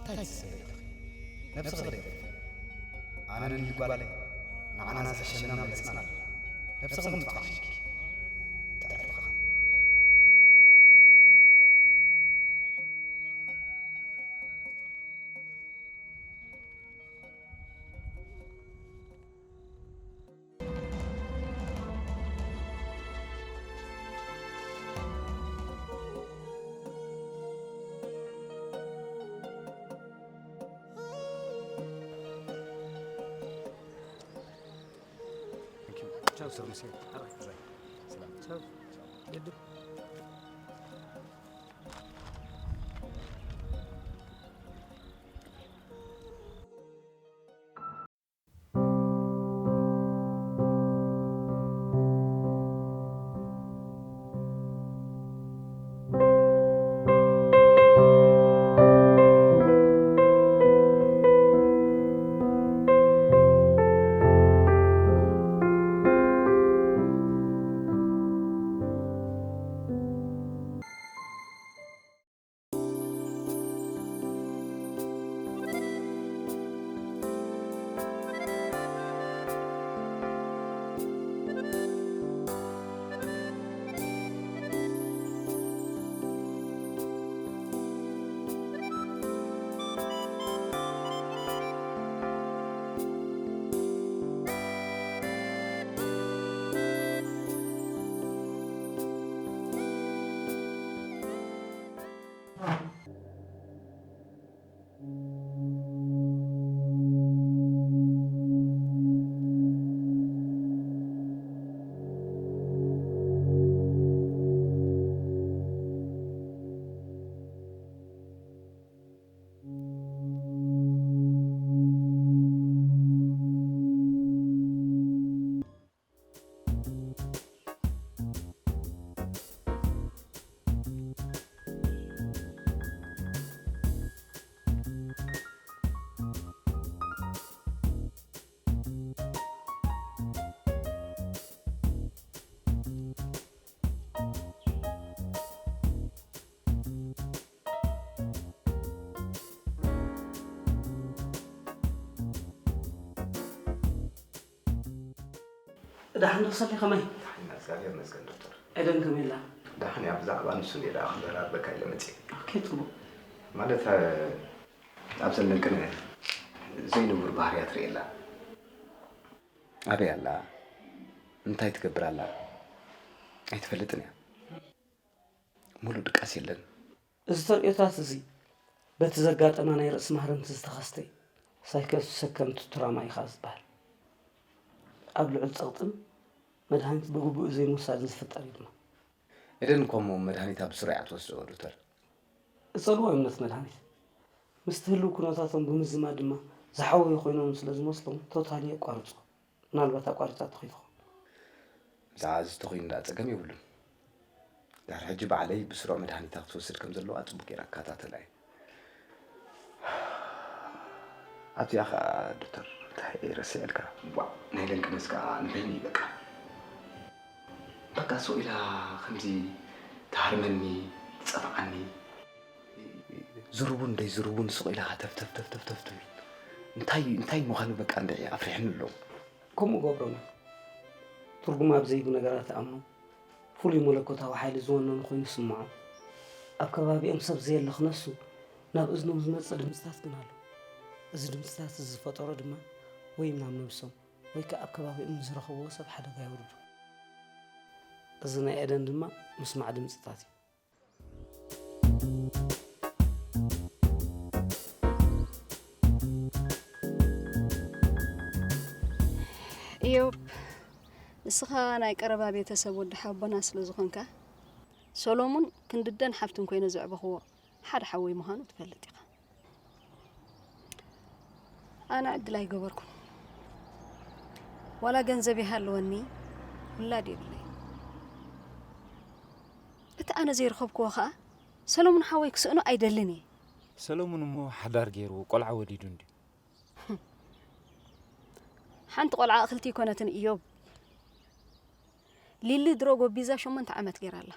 እንታይ ትስእሊ ኢኺ? ነብስኺ ደገፊ። ኣነን ጓለይ ንዓና ዘሕሸና መሪጽና ኣለና። ነብስኺ ምጥፋእ ሽኪ። ተዕርፍኻ። Thank you. Ciao, sir. Monsieur. Bye. Bye. Salam. Ciao. Ciao. ደሓን ዶ ሰሌ፣ ከመይ? ደሓን ኢና፣ እግዚኣብሔር ይመስገን ዶክተር። ኤደን ከመይ ኣላ? ደሓን እያ፣ ብዛዕባ ንሱ እየ ደኣ ክዘራርበካ ኢለ መጺኤ። ኦኬ፣ ጽቡቕ። ማለት፣ እ፣ ኣብ ዘለንቅነ ዘይንቡር ባህርያት ርእየ ኣላ። ኣበይ ኣላ? እንታይ ትገብር ኣላ? ኣይትፈልጥን እያ። ሙሉእ ድቃስ የለን። እዚ ተርእዮታት እዚ በቲ ዘጋጠማ ናይ ርእሲ ማህረምቲ ዝተኸስተ እዩ። ሳይኮ-፣ ሰከንድ ትራማ እዩ ከኣ ዝበሃል። ኣብ ልዑል ጸቕጥን መድሃኒት ብግቡእ ዘይምውሳድን ዝፍጠር እዩ ድማ። ኤደን እኮ እሞ መድሃኒታ ብስሩዕ እያ ትወስዶ ዶክተር። እጸልዎ እምነት መድሃኒት። ምስቲ ህልው ኩነታቶም ብምዝማድ ድማ ዝሓወዩ ኮይኖም ስለ ዝመስሎም ቶታሊ የቋርጾ። ምናልባት ኣቋሪጻቶ ከይትኸውን። ብዛዕባ እዚ ተኾይኑ ደኣ ጸገም የብሉን። ድሕሪ ሕጂ ባዕለይ ብስሩዕ መድሃኒታ ክትወስድ ከም ዘለዋ ጽቡቕ ገይረ እከታተላ እየ። ኣብዚኣ ኸኣ ዶክተር እንታይ ረሲዐልካ? ዋእ፣ ናይ ለንቅነስ ከኣ ንበይኑ እዩ በቃ። በቃ ስቕ ኢላ ከምዚ ትሃርመኒ፣ ትጸፍዓኒ። ዝርቡን ደይዝርቡን ስቕ ኢላ ሃተፍተፍተፍተፍ ትብል። እንታይ፣ እንታይ ምዃኑ በቃ እንድዒ ኣፍሪሕኒ ኣሎ። ከምኡ ገብሮም። ትርጉም ኣብ ዘይህቡ ነገራት ይኣምኑ። ፍሉይ መለኮታዊ ሓይሊ ዝወነኑ ኮይኑ ይስምዖም። ኣብ ከባቢኦም ሰብ ዘየለ ክነሱ ናብ እዝኖም ዝመጽእ ድምጽታት ግን ኣሎ። እዚ ድምጽታት እዚ ዝፈጠሮ ድማ ወይ ናብ ነብሶም ወይ ከኣ ኣብ ከባቢኦም ንዝረኸብዎ ሰብ ሓደጋ የውርዱ። እዚ ናይ ኤደን ድማ ምስማዕ ድምጽታት እዩ። ኢዮብ፣ ንስኻ ናይ ቀረባ ቤተሰብ ወዲ ሓቦና ስለ ዝኾንካ፣ ሰሎሙን ክንድደን ሓፍትን ኮይነ ዘዕበኽዎ ሓደ ሓወይ ምዃኑ ትፈልጥ ኢኻ። ኣነ ዕድል ኣይገበርኩን። ዋላ ገንዘብ ይሃልወኒ፣ ውላድ የብለይ። እቲ ኣነ ዘይረኸብክዎ ኸኣ፣ ሰሎሙን ሓወይ ክስእኖ ኣይደልን እየ። ሰሎሙን እሞ ሓዳር ገይሩ ቆልዓ ወሊዱ እንድዩ። ሓንቲ ቆልዓ እኽልቲ ኣይኮነትን ኢዮብ። ሊሊ ድሮ ጎቢዛ ሸሞንተ ዓመት ገይራ ኣላ።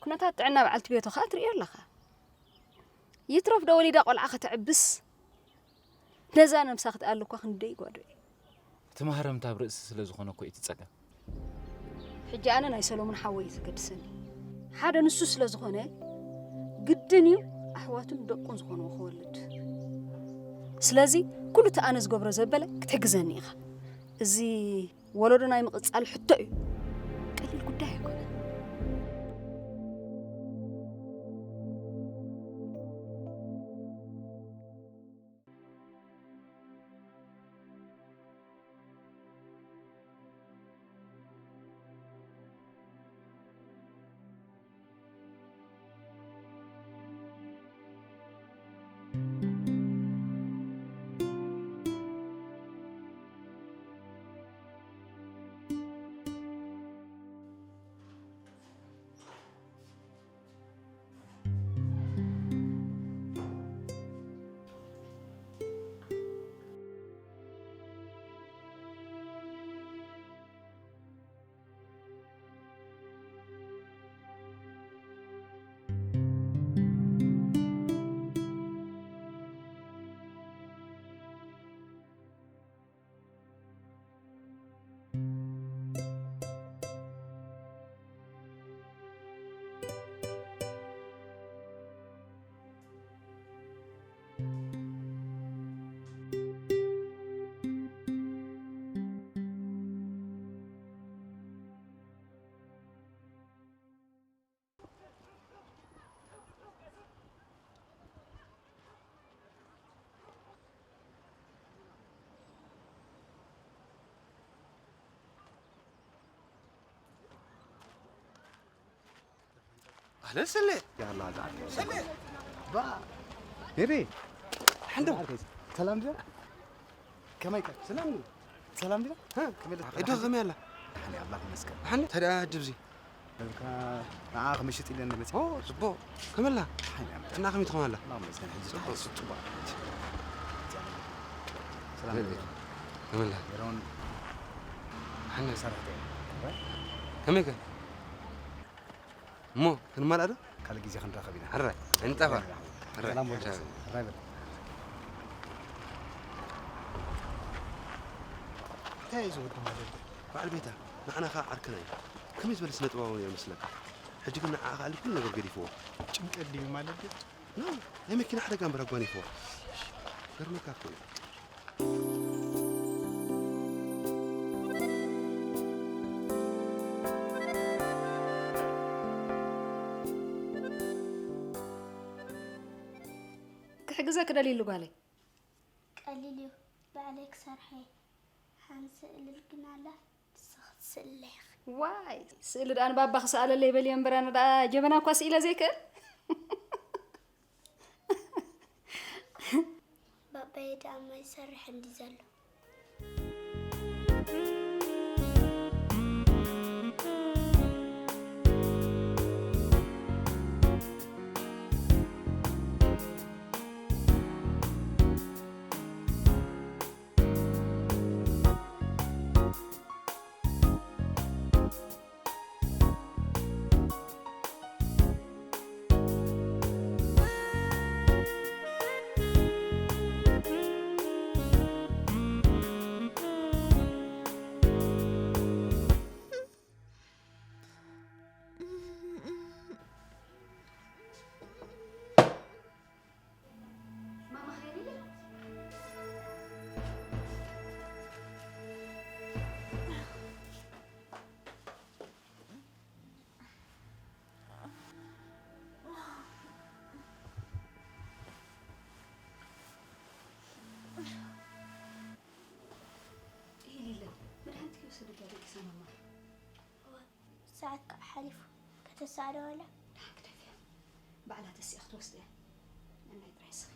ኩነታት ጥዕና በዓልቲ ቤቱ ኸኣ ትርእዮ ኣለኻ። ይትረፍ ዶ ወሊዳ ቆልዓ ከተዕብስ፣ ነዛ ነብሳ ክትኣሊ እኳ ክንደይ ይጓዶ እዩ። እቲ ማህረምታ ኣብ ርእሲ ስለ ዝኾነ እኮ እዩ እቲ ጸገም። ሕጂ ኣነ ናይ ሰሎሙን ሓወይ እዩ ዘገድሰኒ። ሓደ ንሱ ስለ ዝኾነ ግድን እዩ ኣሕዋቱን ደቁን ዝኾንዎ ክወልድ። ስለዚ ኩሉ እቲ ኣነ ዝገብሮ ዘበለ ክትሕግዘኒ ኢኻ። እዚ ወለዶ ናይ ምቕጻል ሕቶ እዩ። ቀሊል ጉዳይ ኣይኮነን። ኣህለን ሰሌ። ያላ ዛዕቢ ሰሌ። ባ ቤቢ። ሓንዶ። ሰላም ድያ? ከመይ ከ? ሰላም ድያ? ሰላም ድያ? ሀ? ከመይ ደኣ? እዶ ከመይ ኣላ? ሓኒ ኣምላኽ ይመስገን። ሓኒ ተዳ ድብዚ። ንዓ ክምሽጥ ኢለ እንደ መጽእ። ኦ፣ ጽቡቕ። ከመላ? ሓኒ ኣምላኽ። ጥዕና ከመይ ትኾን ኣላ? ኣምላኽ ይመስገን። ሕጂ ጽቡቕ። ጽቡቕ። ሰላም ሰሌ። ድያ? ከመላ? የሮን ሓኒ ሰራሕተኛ። ከመይ ከ? እሞ ክንማልኣ ዶ? ካልእ ግዜ ክንራኸብ ኢና። ሕራይ፣ እንጠፋ። ሕራይ። ሰላም ወዲ። ሕራይ። ሕራይ በል። እንታይ እዩ እዚ ወዲ ማለት? በዓል ቤታ፣ ንዓና ኸዓ ዓርክና እዩ። ከመይ ዝበለ ስነ ጥበባዊ ነይሩ መስለካ? ሕጂ ግን ንዓኣ ኸዓ ኩሉ ነገር ገዲፍዎ። ጭንቀት ድዩ ማለት? ኖ፣ ናይ መኪና ሓደጋ እምበር ኣጓኒፍዎ። ገርመካ እኮ እዩ። ክሕግዘኪ ደልዩ ጓለይ። ቀሊል እዩ፣ ባዕለይ ክሰርሖ እየ። ሓንቲ ስእሊ ግን ኣላ፣ ንስኺ ትስእልለይ ኢኺ። ዋይ፣ ስእሊ ደኣ ንባባ ክስኣለለይ በልዮ እምበር፣ ኣነ ደኣ ጀበና እኳ ስኢለ ዘይክእል። ባባየ ደኣ ማይ ይሰርሕ እንዲ ዘሎ። ኢሊለ፣ መድሓኒትኪ ውሰዲ እያ ደቂሳ ማማ። እዋ፣ ሰዓት ከዓ ሓሊፉ። ከተስኣ ዶ ዋላ? ደሓን ግደፍያ። ባዕላ ተሲኣ ክትወስድ እያ። ነናይ ጥራይ ስኺ።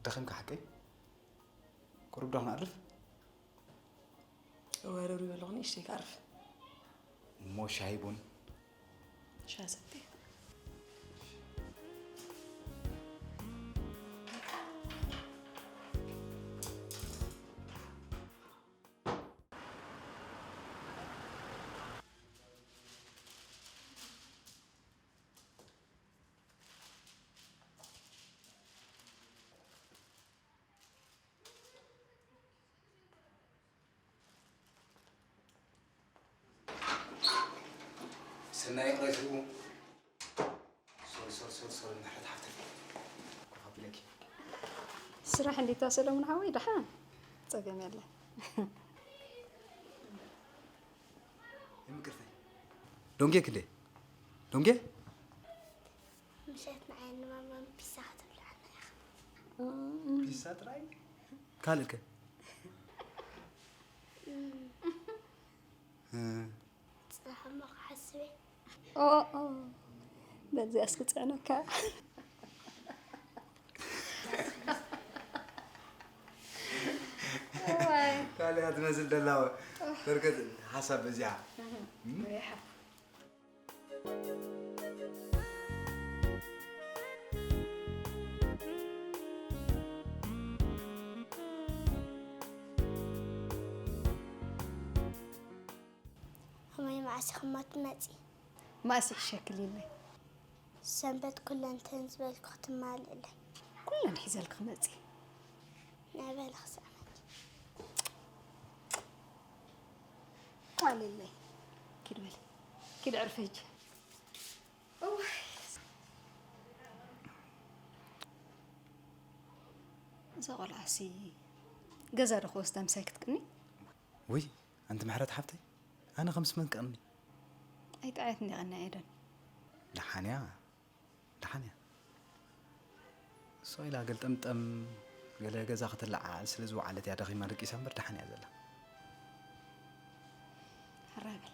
ደኺምካ ሓቀይ? ቁሩብ ዶ ክነዕርፍ? ወረሩ ይበልኹ ንእሽተይ ክኣርፍ። እሞ ሻሂ ቡን? ሻሂ ሰትየ። ሰናይ ይቕረ ትብሉ። ሶሪ፣ ሶሪ፣ ሶሪ፣ ሶሪ፣ ምሕረት ሓፍተይ። ኮፍ ኣቢለኪ። ስራሕ እንዴት ሰለሙን ሓወይ፣ ደሓን? ጸገም የለን። ይምቅርተይ። ዶንጌ ክንደይ? ዶንጌ? ምሸት ንዓይ ንማማን ፒሳ ክትብልዓና ኢኻ። ፒሳ ጥራይ? ካልእ ከ? እ። ጽናሕ እሞ ክሓስብ እየ። ኦ፣ ኦ። በዚኣ እስኪ ጽዕነካ። እዋይ። ካልእ እያ ትመስል ደላ። በርከት ሓሳብ በዚኣ። እህ፣ እም? ይሓ። ከመይ መዓስ ኢኹም ትመጺ? መዓስ ይሕሸኪ ሊመይ? ሰንበት ኩለን ተን ዝበልኩ ክትማልእለይ። ኩለን ሒዘልኪ ክመጺ። ናይ በለ ክስዕመኪ። ዋ ሊመይ። ኪድ በሊ። ኪድ ዕርፊ ሕጂ። እዋይ። እዛ ቆልዓሲ ገዛ ዶ ክወስዳ ምሳይ ክትቅኒ? ውይ፣ ኣንቲ ምሕረት ሓፍተይ፣ ኣነ ከምስ መን ክቕኒ? ኣይጠዓየት እንዲ ቐኒ ኤደን። ደሓን እያ፣ ደሓን እያ። እሷ ኢላ ገልጠምጠም ገለ ገዛ ክትለዓል ስለ ዝወዓለት እያ ደኺማ ደቂሳ እምበር ደሓን እያ ዘላ። ሕራይ በል፣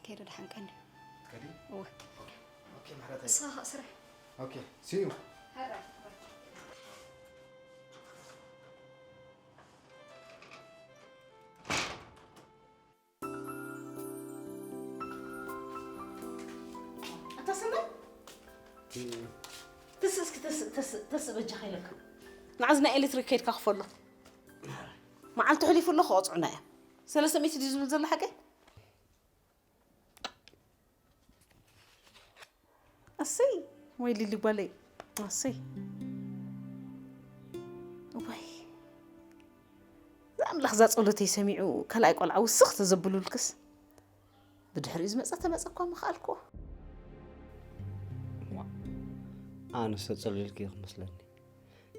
ከይደ ደሓን ቀኒ። ትከዲ? እወ። ኦኬ፣ ምሕረተይ። ንስኻ ኸኣ ስራሕ። ኦኬ፣ see you። ሕራይ። ኣታ ሰናይ? ተስእ እስኪ፣ ተስእ፣ ተስእ፣ ተስእ በጃኻ ኢለካ። ንዓዚ ናይ ኤሌክትሪክ ከይድካ ክፈሎ። መዓልቲ ሕሊፉ ኣሎ፣ ክቐጽዑና እዮም። ሰለስተ ሚእቲ ድዩ ዝብል ዘሎ ሓቀይ? ኣሰይ፣ ወይ ሊሊ ጓለይ፣ ኣሰይ። ወይ፣ እዛ ኣምላኽ እዛ ጸሎተይ ሰሚዑ፣ ካልኣይ ቆልዓ ውስኽ ተዘብሉልክስ። ብድሕሪኡ ዝመጸ ተመጸ እኳ ምኽኣልክዎ። ዋእ፣ ኣነስ ተጸሊልኪ እዩ ክመስለኒ።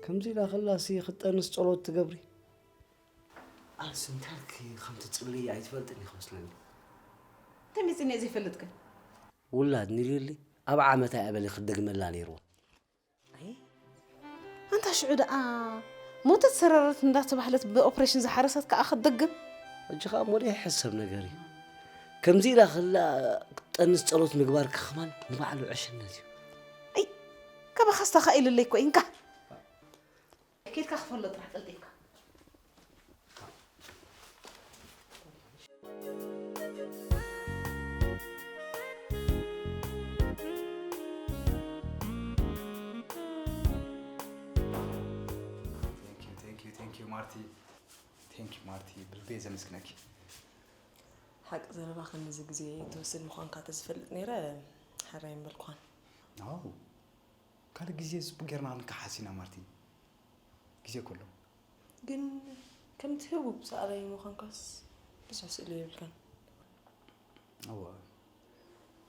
ከምዚ ኢላ ከላሲ ክትጠንስ ጸሎት ትገብሪ? ኣነስ እንታይ ኢልኪ ከም ትጽልዪ ኣይትፈልጥን ኢኺ መስለኒ። እንታይ መጺኒ እየ ዘይፈልጥ ግን? ውላድ ንሊሊ ኣብ ዓመት ኣያ በሊ ክትደግመላ ነይርዋ። ኣይ፣ ኣንታ ሽዑ ደኣ ሞተት ሰረረት እንዳተባህለት ብኦፕሬሽን ዝሓረሰት ከኣ ክትደግም? ሕጂ ከኣ ሞዴ ይሕሰብ ነገር እዩ። ከምዚ ኢላ ከላ ክትጠንስ ጸሎት ምግባር ከማን ንባዕሉ ዕሽነት እዩ። ኣይ፣ ካባኻስ ተኻኢሉለይ እኮ እዩ። እንካ። ኬድካ ክፈሎ ጥራሕ ቀልጢፍካ። Thank you, thank you, thank you ማርቲ። Thank you ማርቲ፣ ብልቢ እየ ዘመስግነኪ። ሓቂ ዘረባ ክንዚ ግዜ ትወስድ ምዃንካ ተዝፈልጥ ነይረ፣ ሕራይ ምበልኩኻን። ኣው፣ ካልእ ግዜ ጽቡቅ ጌርና ክንከሓስ ኢና ማርቲ። ግዜ ከሎ። ግን ከምቲ ህቡብ ሰኣላይ ምዃንካስ ብዙሕ ስእሊ የብልካን። እወ፣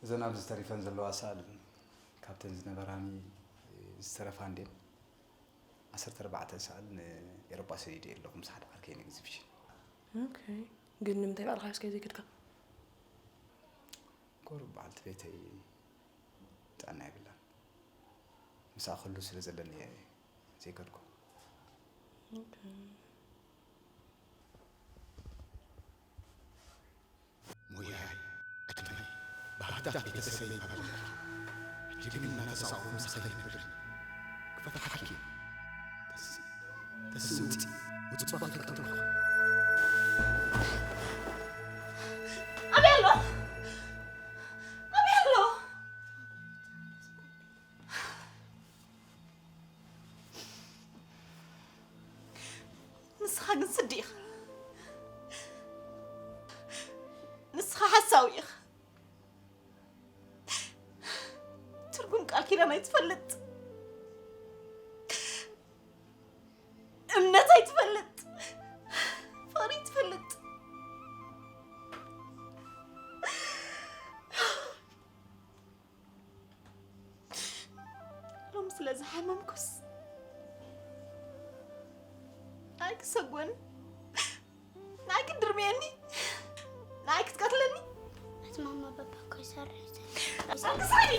እዘን ኣብዚ ተሪፈን ዘለዋ ሰኣል ካብተን ዝነበራኒ ዝተረፋ እንድየን። ዓሰርተ ኣርባዕተ ሰኣል ንኤሮጳ ሰዲደ ኣለኹ ምስ ሓደ ዓርከይ ንኤግዚቢሽን። ኦኬ። ግን ንምንታይ ባዕልኻ ሒዝካዮ ዘይከድካ? ቁሩብ በዓልቲ ቤተይ ጥዕና የብላን። ምስኣ ኩሉ ስለ ዘለኒ እየ ዘይከድኩ። ኦኬ። ሞያይ፣ ዕድመይ፣ ባህግታት ቤተሰበይ ኣበርኪ፣ ሕጂ ግን እናተሳቕኹ ምሳኺ ኣይነብርን። ክፈትሓኪ። ተስ-፣ ተስእ ውጺ፣ ውጹእ ክጠርጥርኩ። ሓሳዊ ኢኻ። ትርጉም ቃል ኪዳን ኣይትፈልጥ፣ እምነት ኣይትፈልጥ፣ ፍቕሪ ኣይትፈልጥ። ሎም ስለ ዝሓመምኩስ፣ ንዓይ ክሰጎኒ፣ ንዓይ ክትድርብየኒ፣ ንዓይ ክትቀትለኒ። እቲ ማማ በባ እኮ ይሰርሕ ዘሎ። ኣልቅሳኒ።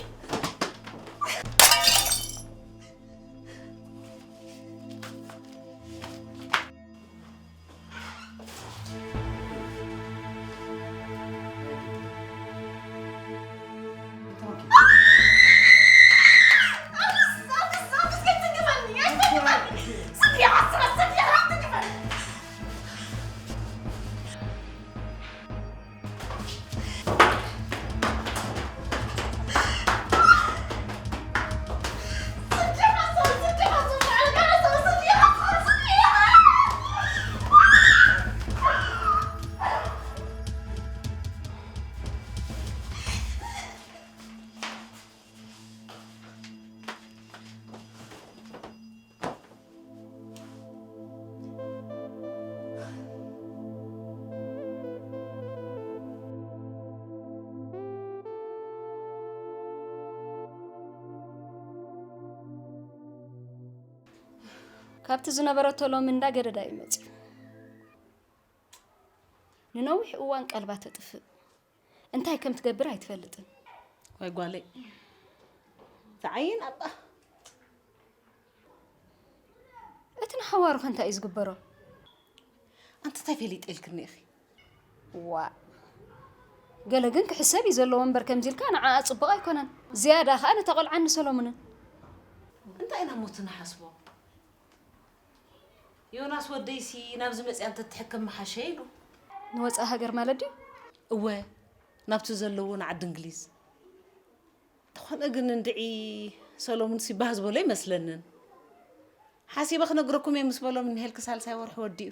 ካብቲ ዝነበረቶ ሎሚ እንዳገደዳ እዩ መጺኡ። ንነዊሕ እዋን ቀልባ ተጥፍእ። እንታይ ከም ትገብር ኣይትፈልጥን። ወይ ጓለይ። ዝዓይን ኣባ። እቲ ንሓዋሩ ከ እንታይ እዩ ዝግበሮ? ኣንቲ እንታይ ፈሊጠ ኢልክኒ ኢኺ? ዋ። ገለ ግን ክሕሰብ እዩ ዘለዎ እምበር ከምዚ ኢልካ ንዓኣ ጽቡቕ ኣይኮነን። ዝያዳ ከኣ ነታ ቆልዓን ንሰሎሙንን። እንታይ ኢና ሞት ንሓስቦ? ዮናስ ወደይሲ ናብዚ መጽያ እንተትሕከም ምሓሸ ኢሉ። ንወጻኢ ሃገር ማለት ድዩ? እወ፣ ናብቲ ዘለዎ ንዓዲ እንግሊዝ። እንተኾነ ግን እንድዒ ሰሎሙንሲ ባህ ዝበሎ ኣይመስለንን። ሓሲበ ክነግረኩም እየ ምስ በሎም እንሄልክ ሳልሳይ ወርሒ ወዲኡ።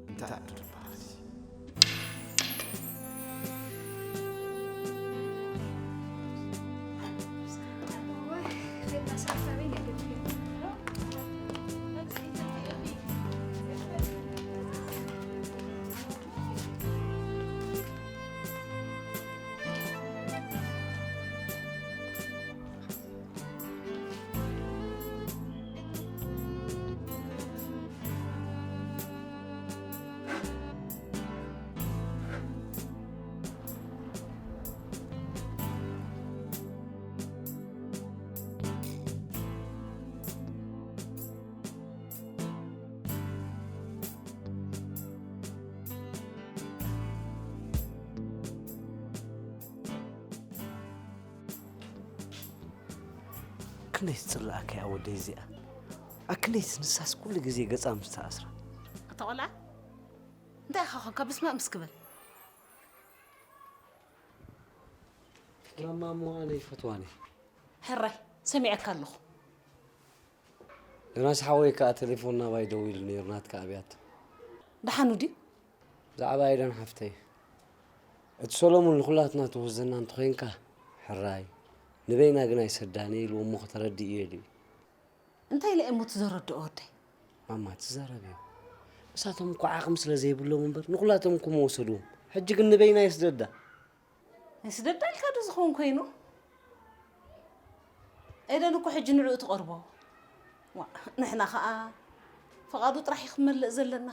እንታይ ትበሃል? ክንደይ ትጽልኣካ እያ ወደይ እዚኣ። ኣክንደይስ ንሳስ ኩሉ ግዜ ገጻ ምስ ተኣስራ። ኣታ ቆልዓ፣ እንታይ ኢኻ ኾንካ? ብስማእ ምስ ክብል። ማማ እሞ ኣነ ይፈትዋኒ። ሕራይ፣ ሰሚዐካ ኣለኹ። ዮናስ ሓወይ ከኣ ቴሌፎን ናባይ ደዊሉ ነይሩ፣ ናትካ ኣብያቶ። ደሓኑ ድዩ? ብዛዕባ ኤደን ሓፍተይ፣ እቲ ሰሎሙን ንኹላትና ትውህዘና እንተኾይንካ፣ ሕራይ፣ ንበይና ግን ኣይሰዳን እየ ኢልዎ እሞ ከተረድእዮ ኢሉ እዩ። እንታይ ኢለ እሞ ትዘረድኦ ወደይ? ማማ፣ ትዛረብ እዩ። እሳቶም እኮ ዓቕሚ ስለ ዘይብሎም እምበር፣ ንኹላቶም እኮ ምወሰድዎም። ሕጂ ግን ንበይና የስደዳ። ንስደዳ ኢልካ ዶ ዝኸውን ኮይኑ? ኤደን እኮ ሕጂ ንዕኡ ትቐርቦ። ዋ፣ ንሕና ኸኣ ፍቓዱ ጥራሕ እዩ ክመልእ ዘለና።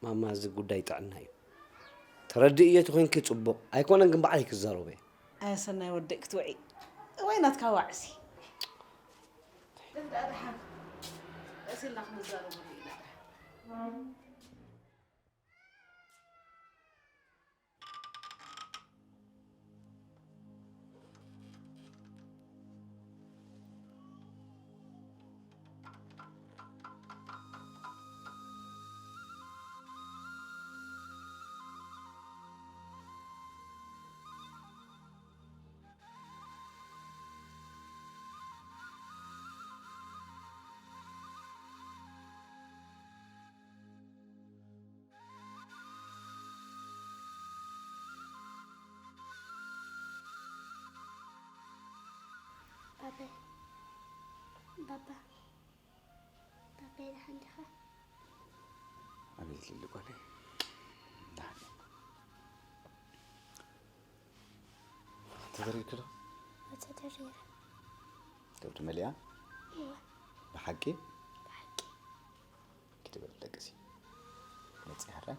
ማማ፣ እዚ ጉዳይ ጥዕና እዩ። ተረድእዮ ተኾይንኪ ጽቡቕ፣ ኣይኮነን ግን ባዕለይ ክዛረቦ እየ። ኣየ ሰናይ ወደይ ክትውዒ። ወይ ናትካ ዋዕሲ። እንዳ ደሓን ቀስ ኢልና ክንዛረበሉ ኢና ደሓን። ባባ፣ ባባ፣ ደሓን ዲኻ? ኣቤት ሊሊ ጓለይ፣ ደሓን እየ። ተደሪርኪ ዶ? ተደሪረ። ከብዲ መሊኣ? እወ። ብሓቂ? ብሓቂ። ኪዲ በል ደቅሲ። መጽያ ረ?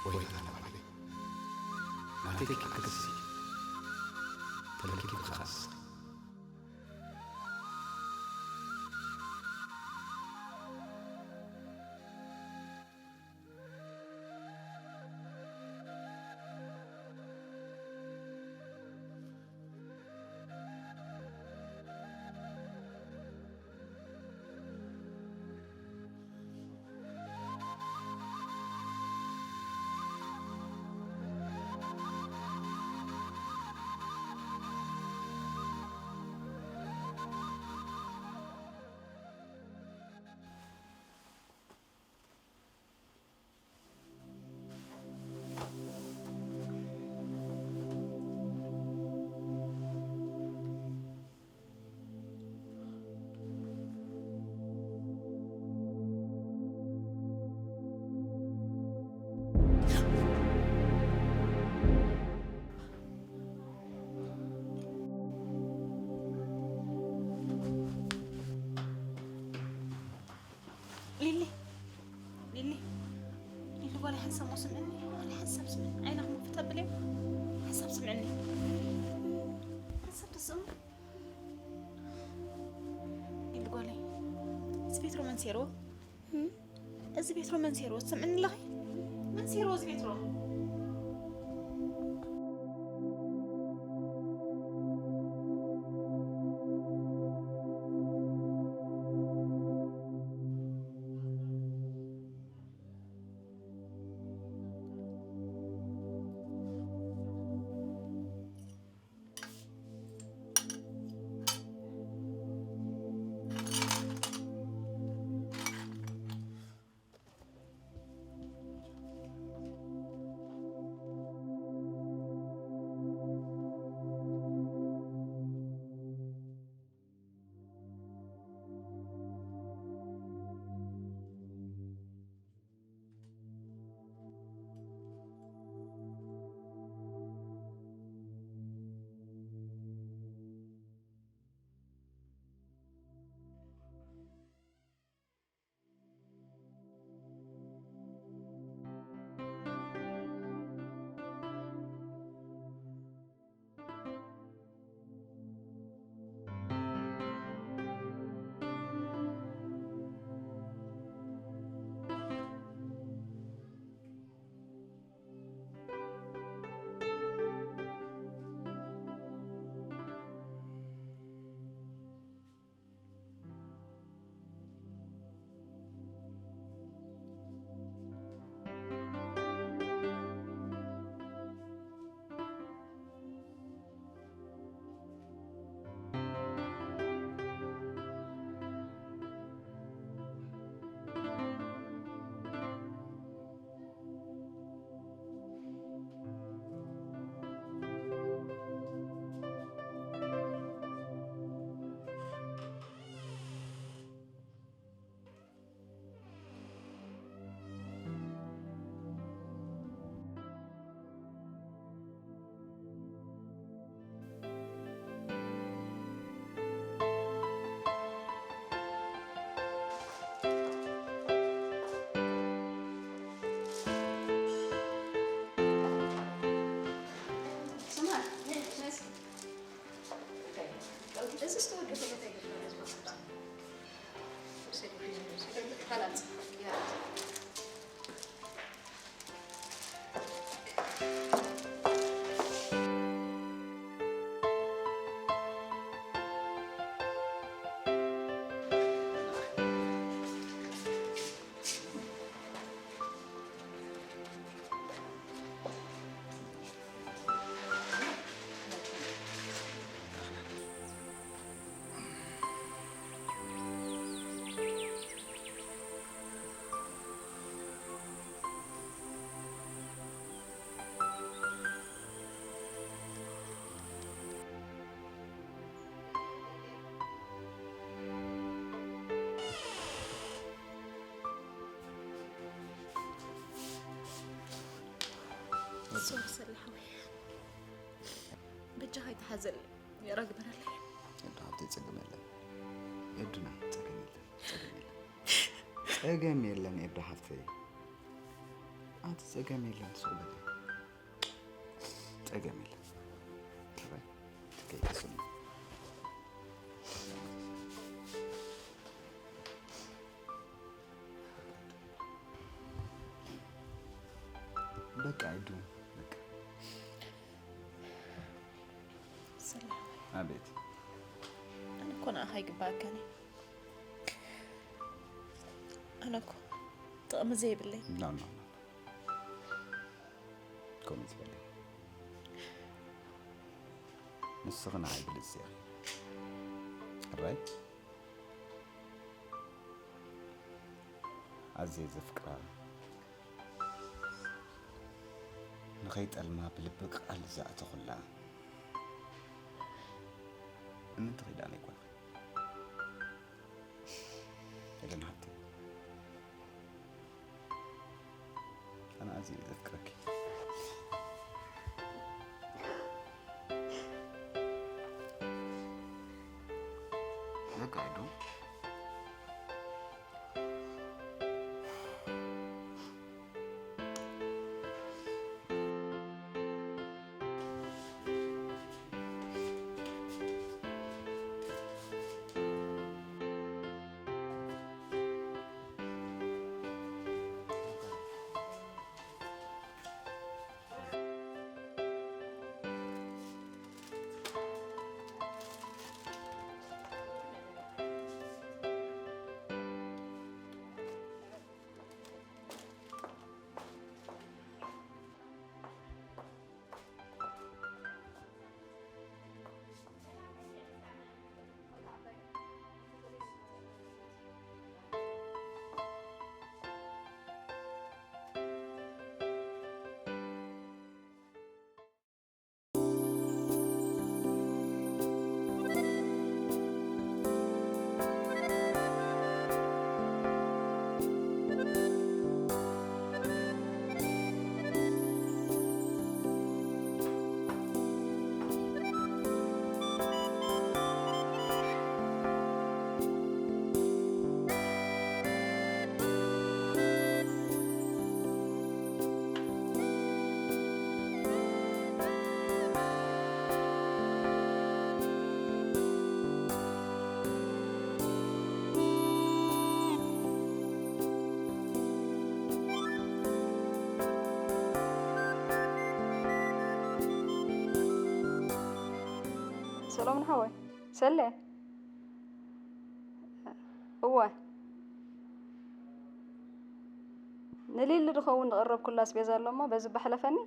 ወይ ተናባሪ። ናተይ ክቅሲ። ተለኪ ብኻስ። ሊሊ፣ ሊሊ፣ ሊሊ ጓለይ፣ ሓንሳብ እሞ ስምዕኒ፣ ጓለይ፣ ሓንሳብ ስምዕኒ። ዓይንኻ ክፈት ኣብለይ። ሓንሳብ ስምዕኒ። ሓንሳብ ትስምዕ። ሊሊ ጓለይ፣ እዚ ቤትሮ መን ሴርዎ? እም? እዚ ቤትሮ መን ሴርዎ? ትሰምዕኒ ኣለኺ? መን ሴርዎ እዚ ቤትሮ? ሰለ ሓወይ፣ በጃኻ ኣይትሓዘለይ፣ ይቕረ ግበረለይ። ኤዱ ሓብተይ፣ ጸገም የለን። ኤዱና፣ ጸገም የለን፣ ጸገም የለን። ጸገም የለን ኤዱ ሓብተይ። ኣንቲ ጸገም የለን፣ ሱቕ በሊ። ጸገም የለን። ተባይ፣ ትከይ፣ ተስሙ። በቃ፣ ኤዱ፣ በቃ። ሰላም። ኣቤት። ኣነ እኮ ንኣኻ ኣይግባኣካን እዩ። ኣነ እኮ ጥቕሚ ዘይብለይ። ኖ፣ ኖ፣ ኖ። ከምኡ ትበሊ። ንስኺ ንዓይ ብልጽቲ ኢኺ። ሕራይ? ኣዝየ ዘፍቅራ፣ ንኸይጠልማ ብልቢ ቃል ዝኣተኹላ፣ እምንቲ ኪዳነይ ጓልኺ። ኤደን ሓብተይ፣ ኣነ ኣዝየ እየ ዘፍቅረኪ። በቃ፣ ኤዱ። ሰሎሞን ሓወይ፣ ሰለ። እወ። ንሊሊ ድኸውን ዝቐረብኩላ ኣስቤዛ ኣሎ እሞ በዚ ባሕለፈኒ።